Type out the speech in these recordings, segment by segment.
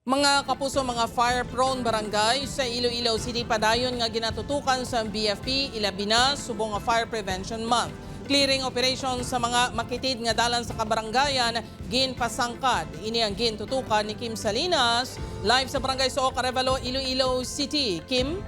Mga kapuso, mga fire-prone barangay sa Iloilo City padayon nga ginatutukan sa BFP, ilabi na subong nga Fire Prevention Month. Clearing operation sa mga makitid nga dalan sa kabaranggayan ginpasangkad. Ini ang gintutukan ni Kim Salinas live sa Barangay Sook, Arevalo, Iloilo City. Kim?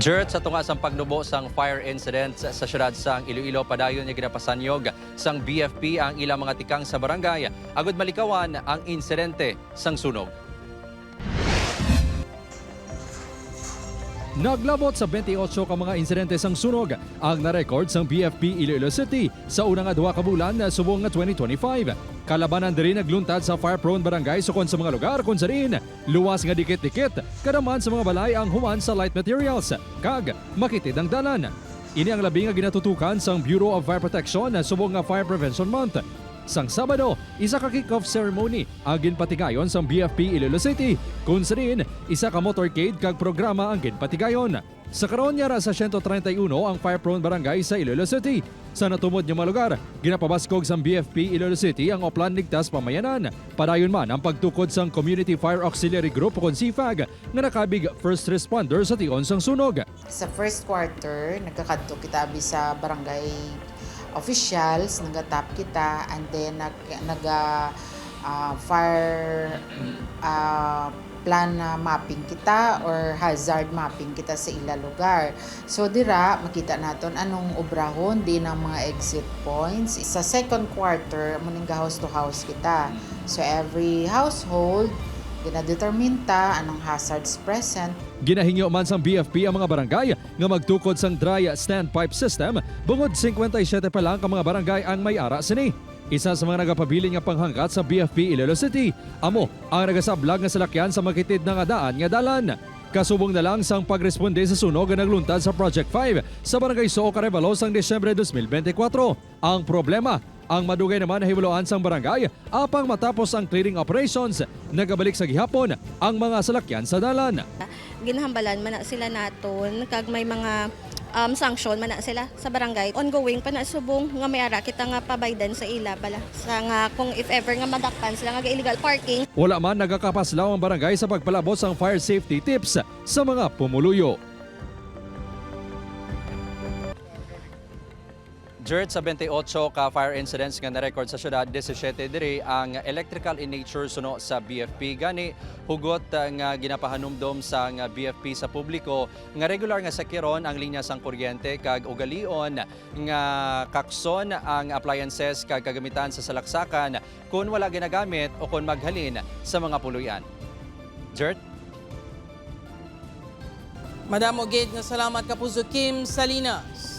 Jert, sa tunga sang pagnubo sang fire incident sa syudad sang Iloilo, padayon nga ginapasanyog sang BFP ang ilang mga tikang sa barangay agud malikawan ang insidente sang sunog. Naglabot sa 28 ka mga insidente sang sunog ang na-record sang BFP Iloilo City sa unang nga 2 ka bulan na subong nga 2025. Kalabanan diri nagluntad sa fire-prone barangay sukon sa mga lugar kung sa diin luwas nga dikit-dikit kadaman sa mga balay ang human sa light materials kag makitid ang dalan. Ini ang labi nga ginatutukan sang Bureau of Fire Protection subong nga Fire Prevention Month. Sang Sabado, isa ka kick-off ceremony ang ginpatigayon sang BFP Iloilo City, kung sa diin, isa ka motorcade kag programa ang ginpatigayon. Sa karon yara sa 131 ang fire-prone barangay sa Iloilo City. Sa natumod nga mga lugar, ginapabaskog sang BFP Iloilo City ang Oplan Ligtas Pamayanan. Padayon man ang pagtukod sang Community Fire Auxiliary Group o CFAG nga nakabig first responder sa tion sang sunog. Sa first quarter, nagkakadto kita abi sa barangay officials, nagatap kita, and then nag fire plan na mapping kita or hazard mapping kita sa ila lugar. So dira makita naton anong obrahon din ang mga exit points. Sa second quarter, muning house to house kita. So every household gina-determine ta anong hazards present. Ginahingyo man sang BFP ang mga barangay nga magtukod sang dry standpipe system bungod 57 pa lang ka mga barangay ang may ara sini. Isa sa mga nagapabilin nga panghangkat sa BFP Iloilo City, amo ang nagasablag nga salakyan sa makitid nga daan nga dalan. Kasubong na lang sang pagresponde sa sunog nga nagluntad sa Project 5 sa Barangay Sook, Arevalo sang Desyembre 2024. Ang problema, ang madugay naman nahibaluan sang barangay apang matapos ang clearing operations, nagabalik sa gihapon ang mga salakyan sa dalan. Ginhambalan man na sila naton kag may mga sanction man na sila sa barangay. Ongoing pa na subong nga may ara kita nga pabaydan sa ila bala sa nga kung if ever nga madakpan sila nga illegal parking. Wala man nagakapaslaw ang barangay sa pagpalabot sang fire safety tips sa mga pumuluyo. Jert, sa 28 ka fire incidents nga na-record sa syudad, 17 diri ang electrical in nature suno sa BFP. Gani hugot nga ginapahanumdom sa nga BFP sa publiko nga regular nga sakiron ang linya sang kuryente kag ugalion nga kakson ang appliances kag kagamitan sa salaksakan kung wala ginagamit o kung maghalin sa mga puluyan. Jert? Madamo gid nga salamat, kapuso Kim Salinas.